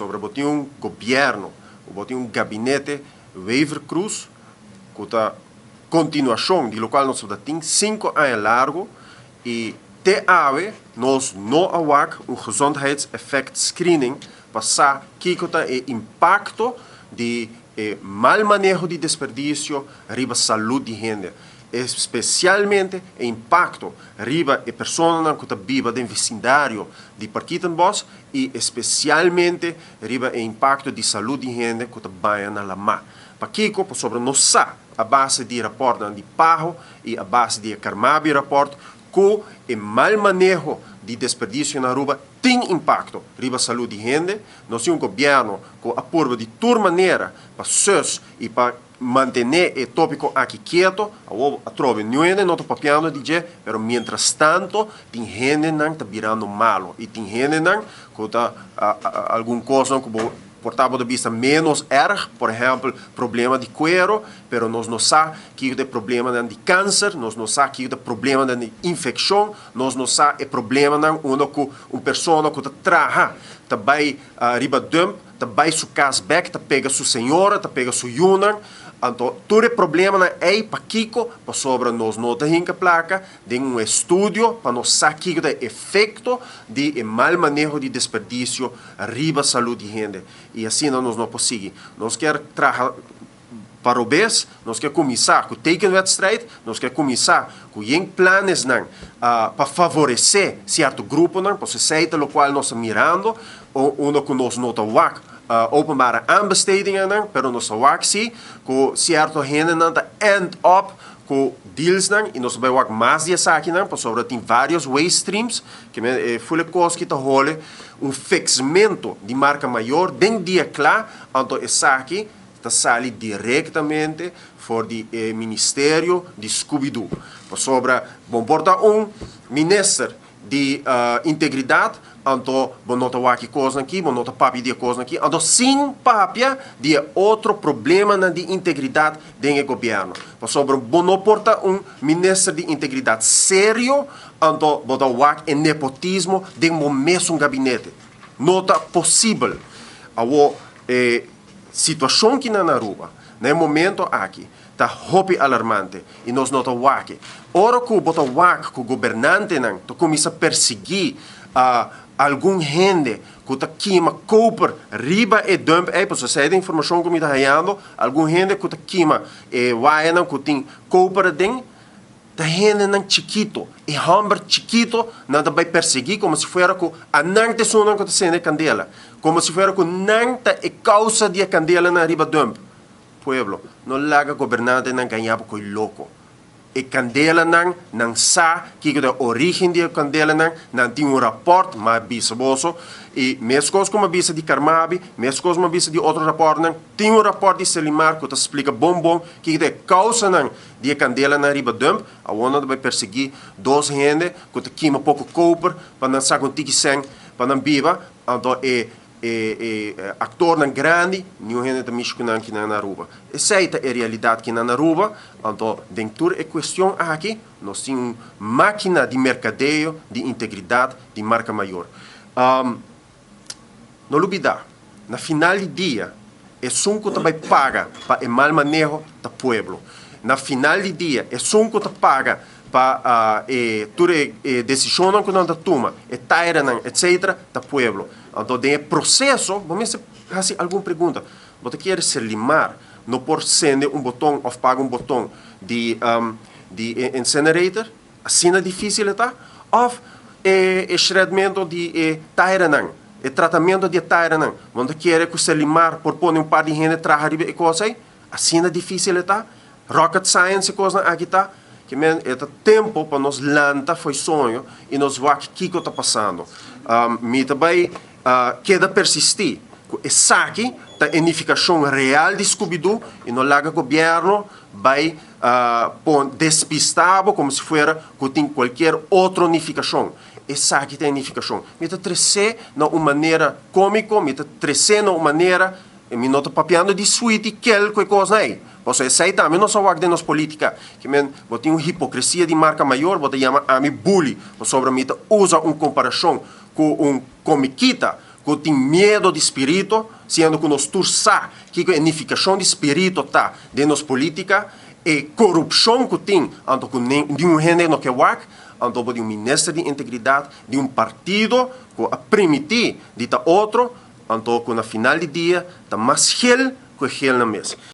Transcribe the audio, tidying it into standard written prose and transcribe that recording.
Sobre bo tin un gobierno o bo tin un gabinete Wever Croes cu ta continuacion di locual nos tabata tin 5 aña largo y te awe nos no a wak un gezondheidseffect screening pa sa kico ta e impacto di e mal maneho di desperdicio riba salud di hende. Especialmente e impacto riba e personanan cu ta biba den vecindario di Parkietenbos y especialmente riba e impacto di salud di hende cu ta baña na lamá. Pakico? Pasobra nos sa, a base di raportnan di PAHO y a base di e Carmabi rapport, cu e mal maneho di desperdicio na Aruba tin impacto riba salud di hende. Nos tin un gobierno cu a purba di tur manera pa sus y pa mantené e tópiko aki kieto. Awor atrobe niun hende no ta papiando di dje, pero mientrastanto tin hendenan ta birando malo i tin hendenan ku ta algun kosnan ku bo por ta bo ta bisa ménos erg, por ehèmpel problema di kuero, pero nos no sa kiko ta e problemanan di kanser, nos no sa kiko ta e problemanan di infekshon, nos no sa e problemanan unda ku un persona ku ta traha ta bai riba dump, ta bai su cas bek, ta pega su señora, ta pega su yunan. Anto tur e problemanan ei pakico? Pasobra nos no ta hinca placa den un estudio pa nos sa kico ta e efecto di e mal maneho di desperdicio riba salud di hende. Y asina nos no por sigui. Nos kier traha pa robes, nos kier cuminsa cu tekenwedstrijd, nos kier cuminsa cu yen planesnan pa favorece cierto gruponan, pasobra esey ta locual nos ta mirando, unda cu nos no ta wak openbare aanbestedingennan, pero nos ta wak si cu cierto hendenan ta end up cu dealsnan y nos ta bay wak mas di esakinan pasobra tin varios waste streams, ke men e ful e cos ki ta hole un fixmento di marca mayor den dia cla, anto esaki ta sali directamente for di e ministerio di Scooby-Doo. Pasobra bo por ta un minister di integridad, anto bo no ta wak e cosnan aki, bo no ta papia di e cosnan aki, anto sin papia di e otro problemanan di integridad den e gobierno. Pasobra bo no por ta un minister di integridad serio, anto bo ta wak e nepotismo den bo mesun gabinete. No ta posibel. Awo e situacion ki na Aruba na e momento aki ta hopi alarmante y nos no ta wak. Ora cu bo ta wak cu gobernantenan ta cuminsa persigui algun hende cu ta kima koper riba e dump ey, pasobra esey ta informacion cu mi ta hayando, algun hende cu ta kima e wayanan cu tin koper aden, Ta hendenan chikito, e hòmber chikito nan ta bai persiguí komo si fuera ku a nan ta esunnan ku ta sende e kandela, komo si fuera ku nan ta e kousa di e kandelanan riba dump. Pueblo, no laga gobernantenan gañá bo koe loko. E kandelanan, nan sa kiko ta e orígen di e kandelanan, nan tin un rapòrt, m'a bisa boso, i meskos ku m'a bisa di Carmabi, meskos ku m'a bisa di otro rapòrtnan, tin un rapòrt di Selimar ku ta splika bon bon kiko ta e kousanan Di e kandelanan riba dump, awor nan ta bai persiguí dos hende ku ta kima poko koper pa nan saka un tiki sèn pa nan biba. Anto e e aktornan grandi, niun hende ta mishi ku nan kinan na Aruba. Esei ta e realidat kinan na Aruba. Anto den tur e kuestion aki nos tin un mákina di merkadeo di integridat di marka mayor. No lubidá, na final di dia, esun ku ta bai paga pa e mal maneho ta pueblo. Na final di dia, esun ku ta paga pa e tur e desishonnan ku nan ta tuma, e tairanan, etcetera, ta pueblo. Anto den e proseso bo mester hasi algun pregunta. Bo ta kere Serlimar no por sende un boton òf paga un boton di di e incinerator? Asina difícil e ta? Of e e shredmento di e tairanan, e tratamento di e tairanan? Bo no ta kere ku Selimar por pone un par di hende traha riba e kos ei? Asina difícil e ta? Rocket science e kosnan aki ta? Ke men e ta tempo pa nos lanta fo'i soño i nos wak kiko ta pasando. Mi ta bai keda persistí ku esaki ta e nifikashon real di Scooby-Doo i no laga gobièrnu bai pon despistá bo komo si fuera ku tin kualkier otro nifikashon. Esaki ta e nifikashon. Mi ta tres'é na un manera kómiko, mi ta tres'é na un manera, mi no ta papiando di sweet i kel ku e kosnan ei, pasobra esei tambe nos a wak den nos polítika. Ke men, bo tin un hipokresia di marka mayor, bo ta yama ami bully, pasobra mi ta usa un komparashon ku un komikita. ku tin miedo di spirito, siendo ku nos tur sa kiko e nifikashon di spirito ta den nos politika, e korupshon ku tin, anto ku niun hende no ke wak, anto bo di un minister di integridat di un partido ku a primiti di ta otro, anto ku na final di dia ta mas gel ku e gelnan mes.